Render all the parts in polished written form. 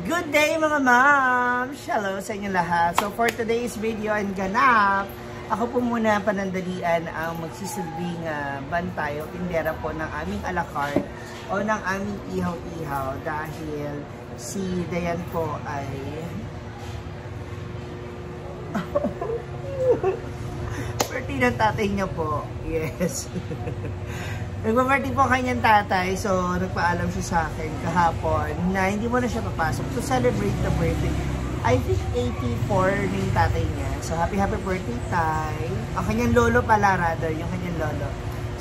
Good day mga ma'am! Hello sa inyo lahat. So for today's video and ganap, ako po muna panandalian ang magsisilbing bantay o tindera po ng aming a la carte o ng aming ihaw-ihaw dahil si Dayan po ay birthday ng tatay niya po. Yes. Nagpa-birthday po kanyang tatay, so nagpaalam siya sa akin kahapon na hindi mo na siya papasok to celebrate the birthday. I think 84 na yung tatay niya. So happy birthday, tay. Ang kanyang lolo pala, rather, yung kanyang lolo.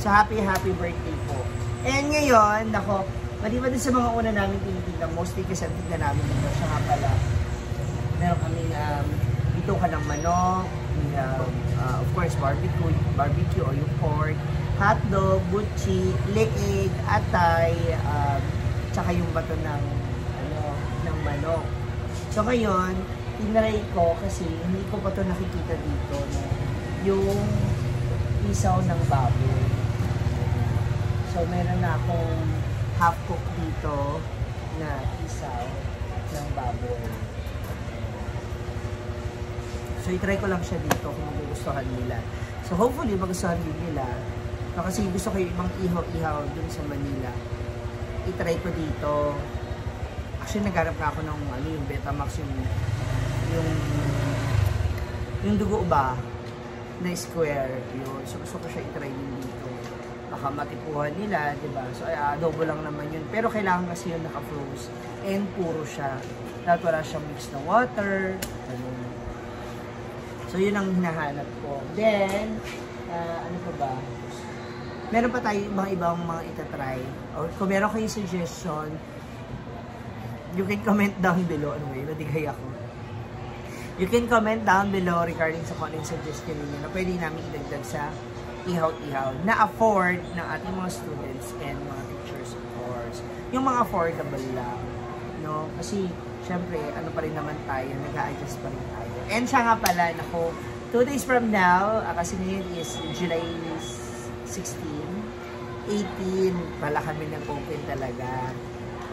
So happy birthday po. And ngayon, ako, maliban din sa mga una namin tinitignan, mostly kasi ang tignan namin dito, siya nga pala. Meron kami ito ka ng manok, of course, barbecue o yung pork, hotdog, butchi, leeg, atay, tsaka yung bato ng manok. So ngayon, tinry ko kasi hindi ko pa ito nakikita dito, no? Yung isaw ng baboy. So meron na akong half cook dito na isaw ng baboy. So i-try ko lang siya dito kung magugustuhan nila. So hopefully magustuhan din nila. So, kasi gusto ko yung ibang ihaw-ihaw dun sa Manila. I-try ko dito. Actually, nagharap na ako ng yung Betamax, yung dugo ba na square. Yun. So, gusto ko siya i-try din dito. Baka matipuhan nila, diba? So, adobo lang naman yun. Pero kailangan kasi yun naka-froze. And puro siya. Dapat wala siyang mix na water. So, yun ang hinahanap ko. Then, ano pa ba? Meron pa tayo ibang mga itatry. Or kung meron kayong suggestion, you can comment down below. Anyway, nadigay ako. You can comment down below regarding sa kung anong suggestion ninyo na pwede namin idagdag sa ihaw-ihaw na afford ng ating mga students and mga teachers, of course. Yung mga affordable lang. No? Kasi, syempre, ano pa rin naman tayo, nag-a-adjust pa rin tayo. And siya nga pala, nako, 2 days from now, kasi ngayon is July 16, 18, pala kami nag-open talaga.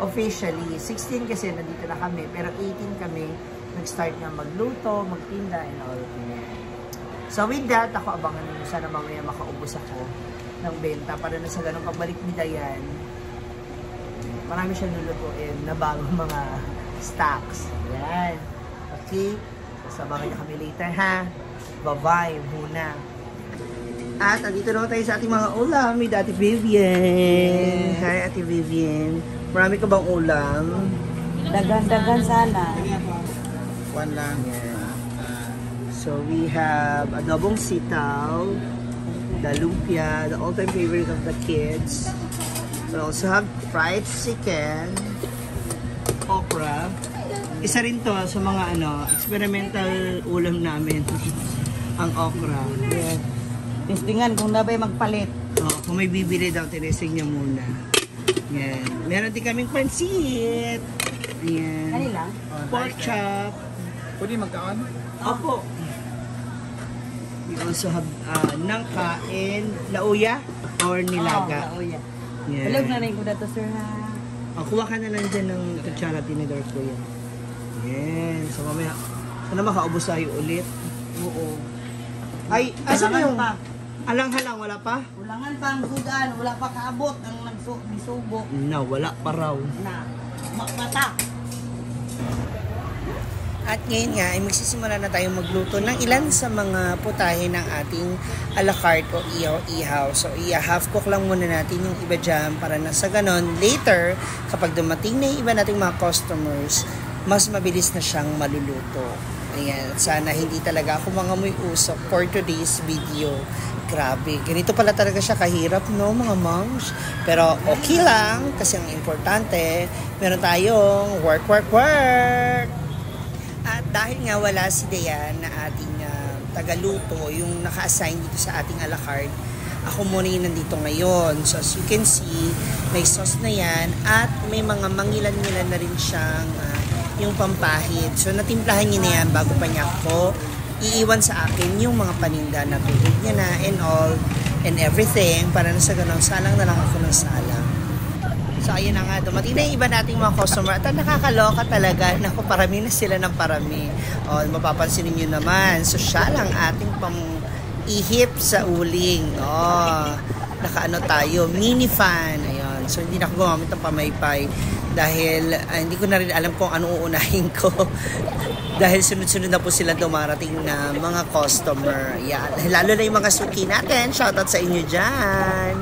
Officially, 16 kasi nandito na kami, pero 18 kami nag-start na magluto, magtinda, and all. So with that, ako abangan nyo, sana mamaya makaubos ako ng benta para na sa ganun pagbalik ni Dayan. Marami siya lulutuin na bagong mga stocks. Yan. Okay? So abangan nyo kami later, ha? Bye-bye muna. At andito naman tayo sa ating mga ulam with Ate Vivian. Hi, Ate Vivian. Marami ka bang ulam? Dagan-dagan sana. One lang. So we have adobong sitaw, the lumpia, the all-time favorite of the kids. We also have fried chicken, okra. Isa rin to sa mga experimental ulam namin. Ang okra. Yeah. Testingan kung nabay magpalit. Kung may bibili daw, tinesting niya muna. Yan. Meron din kaming pansit. Ayan. Kanila? Pork chop. Pwede magkaon? Opo. We also have nangka and lauya or nilaga. Oo, lauya. Yan. Palog na rin ko dito, sir, ha? Kuha ka na lang dyan ng kutsara, tinidor ko yan. Yan. So mamaya, sana makaubos tayo ulit. Oo. Ay, asa na yung... Pa. Alang-halang, wala pa? Ulangan pa ang sudan, wala pa kaabot ang nagsubo. Wala pa raw. Na, mata. At ngayon nga, ay magsisimula na tayo magluto ng ilan sa mga putahe ng ating a la carte o ihaw-ihaw. So, half cook lang muna natin yung iba dyan para na sa ganon, later, kapag dumating na yung iba nating mga customers, mas mabilis na siyang maluluto. Ayan, sana hindi talaga ako mangamoy usok for today's video. Grabe, ganito pala talaga siya kahirap, no, mga moms? Pero okay lang, kasi ang importante, meron tayong work. At dahil nga wala si Dayan na ating tagaluto, yung naka-assign dito sa ating a la carte, ako muna yung nandito ngayon. So as you can see, may sauce na yan at may mga mangilan-ngilan na rin siyang yung pampahid. So natimplahan niya na yan bago pa niya ako iiwan sa akin yung mga paninda na tulog niya na and all and everything para na sa ganun salang na lang ako ng salang. So, ayun na nga, dumating na yung iba nating mga customer. At nakakaloka talaga. Naku, parami na sila ng parami. O, mapapansin niyo naman, social ang ating pang-ihip sa uling. O, nakaano tayo, mini fan. Ayun. So, hindi na ako gumamit ng pamaypay. Dahil, hindi ko na rin alam kung ano uunahin ko. Dahil sunod-sunod na po sila dumarating na mga customer. Yan. Lalo na yung mga suki natin. Shoutout sa inyo dyan.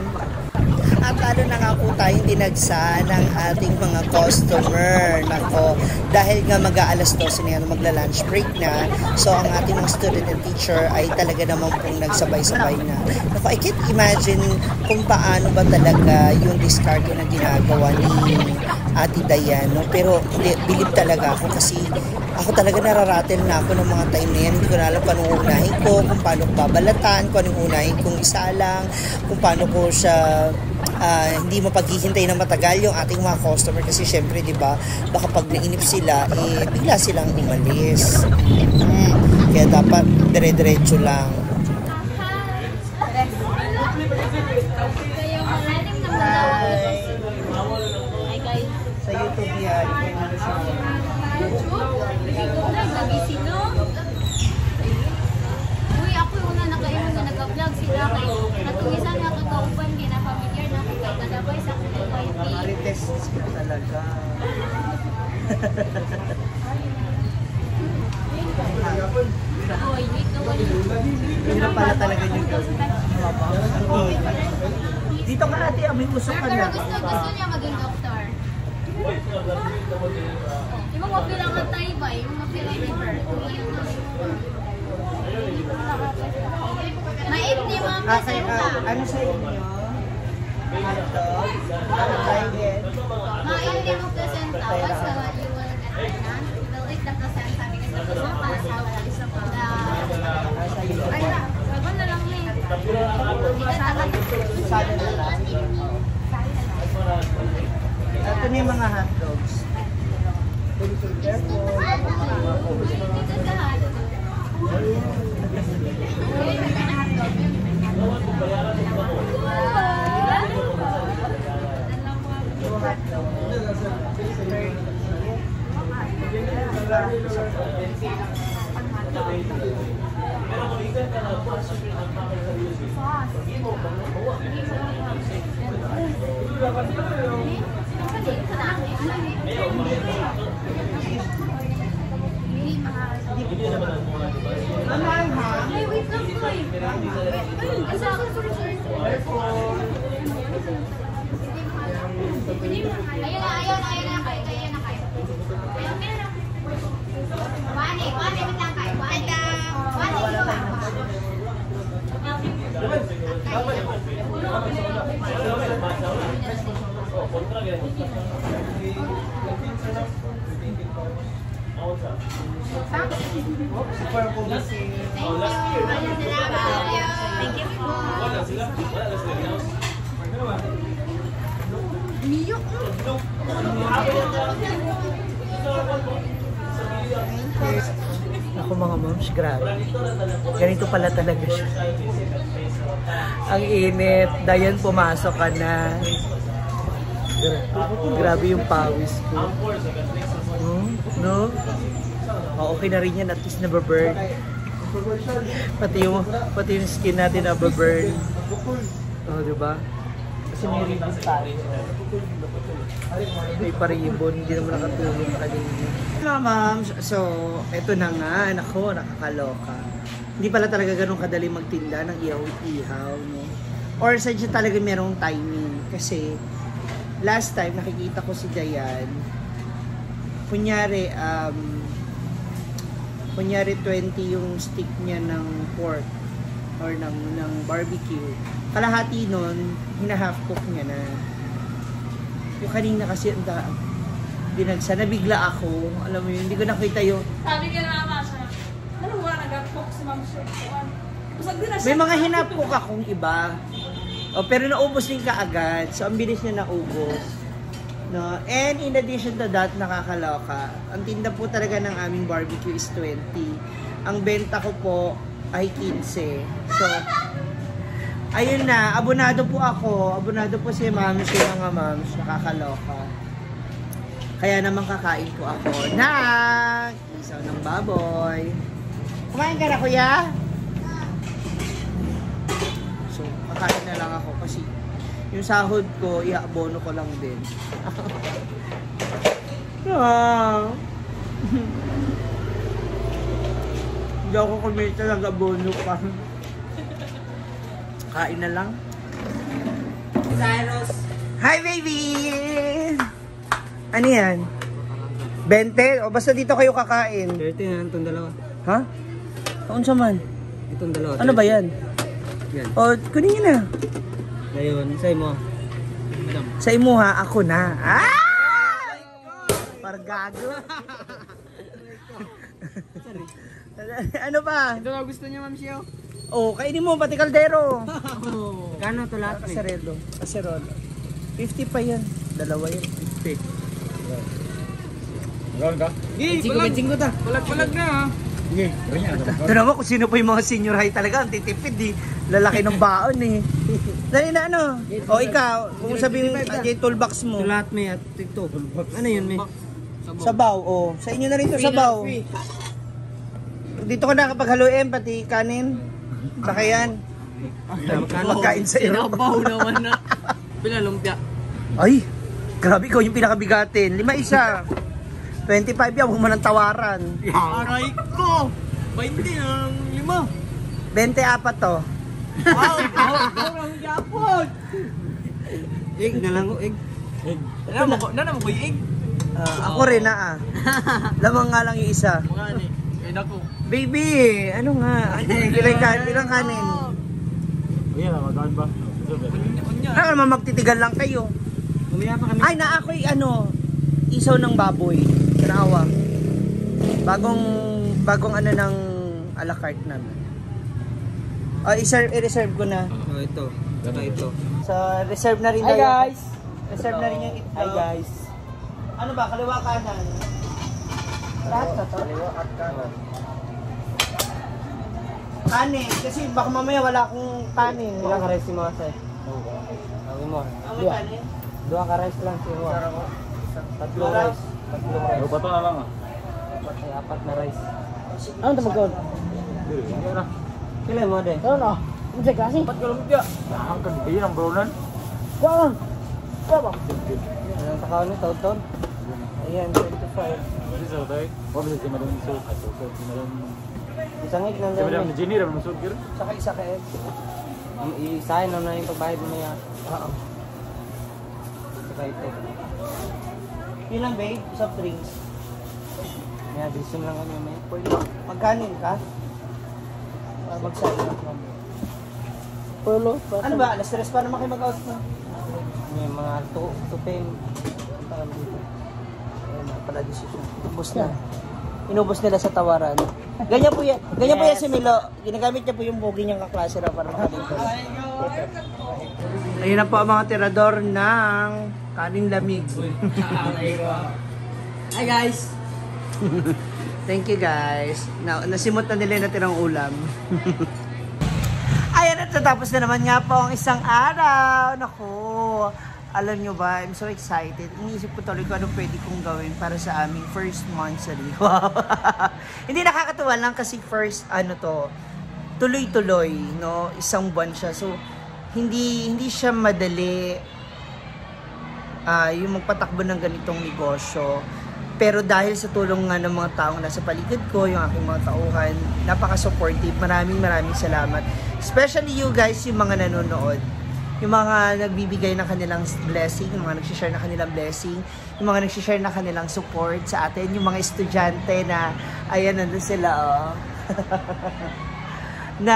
At lalo na nga po tayong dinagsa ng ating mga customer. Nako, dahil nga mag-aalas 12 na yan, magla-lunch break na. So, ang ating mga student and teacher ay talaga naman pong nagsabay-sabay na. Nako, I can't imagine kung paano ba talaga yung discard na ginagawa ni Ate Dayan. No? Pero, believe talaga ako kasi ako talaga nararatel na ako ng mga time na yan. Hindi ko na alam paano unahin ko, kung paano babalatan, kung anong unahin kong isa lang, kung paano ko siya hindi mapaghihintay na matagal yung ating mga customer kasi syempre, di ba, baka pag nainip sila, bigla silang umalis. Kaya dapat dire-diretso lang. Hi! Sa YouTube yan. Uy, ako yung una nakayon na nag-vlog sila kay natugisan na kakauban gina familiar na kay kadabay sa akong YT. Marites ka talaga. Oy, dito wala. Hirap pala talaga yung gawin. Dito ka ate, may usok ka na. Pero gusto niya maging doktor. Yung mga pilangan tayo ba? Yung mga pilangan liver. Maibni mga presenta. Ano sa inyo? Hotdog? Kain. Maibni mga presenta. What's the one you want to get na? We'll eat the presenta because the presenta para sa wala isa pa. Ay, saban na lang eh. Sada na lang. Ito na yung mga hotdogs. Ay, wait lang po eh. Kasi ako, sorry. Ayun na kayo. Ayun na kayo. Wani, wait lang kayo. Wani, dito ba? Thank you po. Miyok. Ako mga moms, grabe. Ganito pala talaga siya. Ang init. Dayan, pumasok ka na. Grabe yung pawis ko. No? Okay na rin yan. At least nababurn. Pati yung skin natin nababurn. Diba? Kasi may ribbon tayo. May pa-ribbon. Hindi naman nakatulong kanina. Mga moms, so, eto na nga. Nako, nakakaloka. Hindi pala talaga ganun kadali magtinda ng ihaw-ihaw. No? Or sadya talaga merong timing. Kasi, last time nakikita ko si Dayan, kunyari 20 yung stick niya ng pork or ng barbecue. Kalahati nun, hina-half cook niya na. Yung kanina kasi binagsa, nabigla ako. Alam mo yun, hindi ko nakita yung... Sabi niya na naman siya, ano wala nag-cook si Ma'am Chef? May mga hinapok akong iba. Pero naubos din kaagad. So, ang bilis niya naubos. No? And in addition to that, nakakaloka. Ang tinda po talaga ng aming barbecue is 20. Ang benta ko po ay 15. So, Ayun na, abonado po ako. Abonado po si Ma'am, siya mga Ma'ams. Nakakaloka. Kaya naman kakain po ako ng isaw ng baboy. Kumain ka na, kuya? So, kakain na lang ako kasi yung sahod ko, i-abono ko lang din. Hindi ako kumita, nag-abono pa. Kain na lang. Cyrus. Hi, baby! Ano yan? 20? O basta dito kayo kakain. 30 na itong dalawa. Ha? Kaun sa man? Itong dalawa. Ano ba yan? Yan. O, kunin nyo na. Ngayon, sa'yo mo. Sa imo ha, ako na. Ah! Pargago. Ano ba? Ito na gusto niya, Ma'am Shio. Oh, kainin mo, pati kaldero. Kano to lahat? Kaserelo. Kaserolo. 50 pa yan. Dalawa yan. 50. Gawin ka? Chingko ta. Palag na ha. Sige, ganyan. Ito naman kung sino pa yung mga senior high talaga. Ang titipid eh. Lalaki ng baon eh. Dali na ano? O ikaw, kung sabihin yung toolbox mo. Ito lahat may at TikTok. Ano yun, may? Sabaw, oh. Sa inyo na rin ito, sabaw. Dito ka nakapaghaluin, pati kanin. Saka yan. Magkain sa iyo. Sinabaw naman na. Pila lumpia. Ay, grabe ikaw yung pinakabigatin. 5 isa. 25 yan, huwag mo ng tawaran. Aray ko! 20 ng 5. 24 to. Wow! Ang yapon! Ig na lang ko, ig. Nana mo ko yung ig? Ako rin na ah. Lamang nga lang yung isa. Mga ni, kaya nako. Baby, ano nga? Ilang kanin? Ayan, magkawin ba? Ano naman magtitigan lang kayo? Umaya pa kami. Ay, na ako'y ano, isaw ng baboy. Kanawa. Bagong ano ng a la carte namin. I-reserve ko na. Oh, ito. Saka ito. So, reserve na rin Hi, daw yung- guys! Reserve na rin yung itlog. Hi, guys! Ano ba? Kaliwa kanan? Lahat na to? Kaliwa at kanan. Kanin. Kasi baka mamaya wala akong kanin. Ilang ka rice si mga say? Tawin mo. Ang may kanin? Dua ka rice lang si mga. Tatlong rice. Tatlong rice. Bato na lang ah. Ay, 4 na rice. Ano ito magkawin? Kailan mo din? Ano na? Ano siya kasi? 4 ka lumpia. Ang kagbihin ang brownan. Kuwan! Kuwan ba? Anong takawin ni Taon-Taon? Ayan, 25. Kasi sa tayo, wala si Madam Nisol. Si Madam... Isang egg lang Si Madam lang. Jenny, Madam Nisol. Saka isa ka eh. Isahin na yung pagbayad mo yan. Oo. Saka ito. Yun lang babe, soft drinks. May addition lang kami may. Magkanin ka? Magsabi. Polo. Ano ba? Alas 3 pa naman kayo mag-out na. May mga tupin. Ayun na pala decision. Ubus na. Inubos nila sa tawaran. Ganyan po yan si Milo. Ginagamit niya po yung bogi niyang kaklase na para makaligtas. Ayun na po ang mga tirador ng kanin lamig. Hi guys! Thank you guys. Nasimot na nila yung natirang ulam. Ayan at natapos na naman nga po ang isang araw. Naku, alam nyo ba, I'm so excited. Iniisip ko tuloy kung ano pwede kong gawin para sa aming first monthsary. Wow. Hindi nakakatuwa lang kasi first, ano to, tuloy-tuloy, no? Isang buwan siya. So, hindi siya madali yung magpatakbo ng ganitong negosyo. Pero dahil sa tulong nga ng mga taong nasa paligid ko, yung aking mga tauhan, napaka-supportive. Maraming salamat. Especially you guys, yung mga nanonood. Yung mga nagbibigay ng kanilang blessing, yung mga nagsishare ng kanilang blessing, yung mga nagsishare ng kanilang support sa atin, yung mga estudyante na, ayan, nandun sila, oh. Na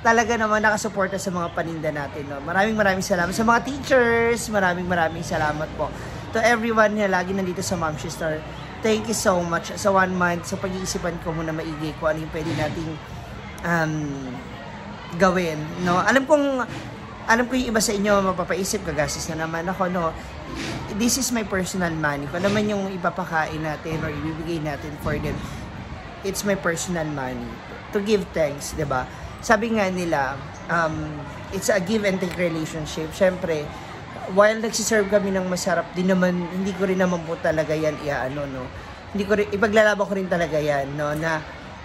talaga naman nakasuporta sa mga paninda natin, no? Maraming salamat sa mga teachers, maraming salamat po. To everyone na lagi nandito sa Momshi Store, thank you so much. Sa 1 month, sa pag-iisipan ko muna maigi kung ano yung pwede nating gawin, no? Alam ko yung iba sa inyo mapapaisip, gagastos na naman ako, no? This is my personal money. Kung naman yung ipapakain natin or ibibigay natin for them, it's my personal money. To give thanks, diba? sabi nga nila, it's a give and take relationship. Syempre, while nagsiserve kami ng masarap, din naman, hindi ko rin naman po talaga yan hindi ko rin, ipaglalaban ko rin talaga yan, no, na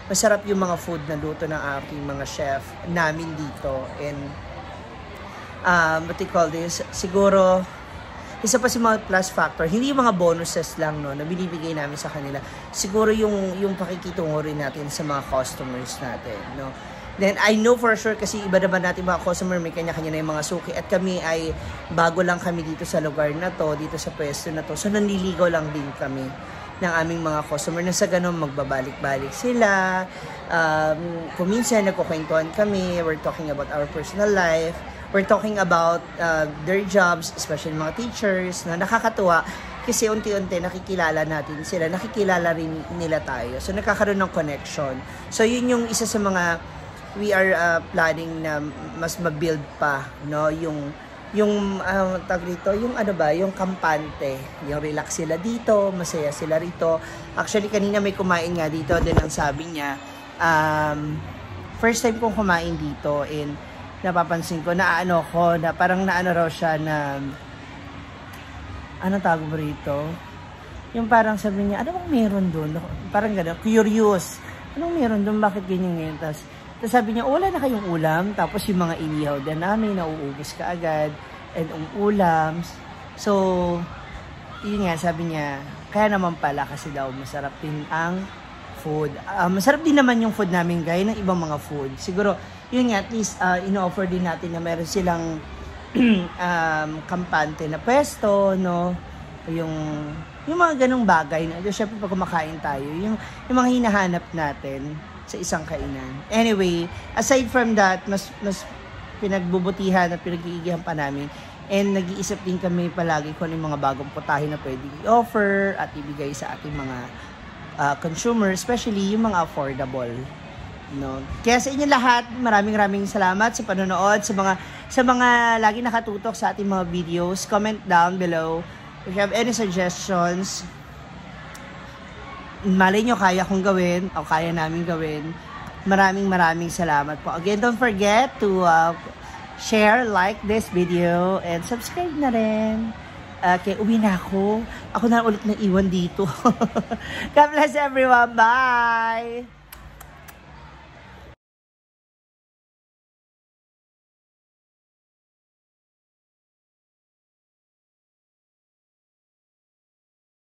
masarap yung mga food na luto ng aking mga chef namin dito. And, what you call this, siguro, isa pa si mga plus factor, hindi yung mga bonuses lang, no, na binibigay namin sa kanila. Siguro yung pakikitungo rin natin sa mga customers natin, no. Then, I know for sure kasi iba naman natin mga customer, may kanya-kanya na yung mga suki. At kami ay bago lang kami dito sa lugar na to, dito sa pwesto na to. So, nanliligaw lang din kami ng aming mga customer na sa ganun magbabalik-balik sila. Kung minsan nagkukwentuhan kami, we're talking about our personal life. We're talking about their jobs, especially mga teachers, na nakakatuwa kasi unti-unti nakikilala natin sila, nakikilala rin nila tayo. So, nagkakaroon ng connection. So, yun yung isa sa mga we are planning na mas ma-build pa, no, yung tag dito, yung yung kampante, yung relax sila dito, masaya sila rito. Actually, kanina may kumain nga dito, din ang sabi niya, first time kong kumain dito, and napapansin ko, na parang raw siya na, tawag mo rito? Yung parang sabi niya, ano bang meron doon? Parang gano'n, curious. Anong meron doon? Bakit ganyan ngayon? Tapos sabi niya, wala na kayong ulam. Tapos yung mga inihaw din namin, nauubos ka agad. And ulams. So, yun nga, sabi niya, kaya naman pala kasi daw masarap din ang food. Masarap din naman yung food namin, gaya ng ibang mga food. Siguro, yun nga, at least, ino-offer din natin na meron silang kampante na pwesto, no? Yung mga ganong bagay. Siyempre, pag kumakain tayo, yung mga hinahanap natin sa isang kainan. Anyway, aside from that, mas pinagbubutihan at pinag-iigihan pa namin. And nag-iisip din kami palagi kung yung mga bagong putahe na pwedeng i-offer at ibigay sa ating mga consumer, especially yung mga affordable. No? Kaya sa inyo lahat, maraming salamat sa panonood, sa mga lagi nakatutok sa ating mga videos. Comment down below if you have any suggestions. Malay nyo, kaya kong gawin o kaya namin gawin. Maraming salamat po. Again, don't forget to share, like this video, and subscribe na rin. Kaya uwi na ako. Ako na ulit na iwan dito. God bless everyone. Bye!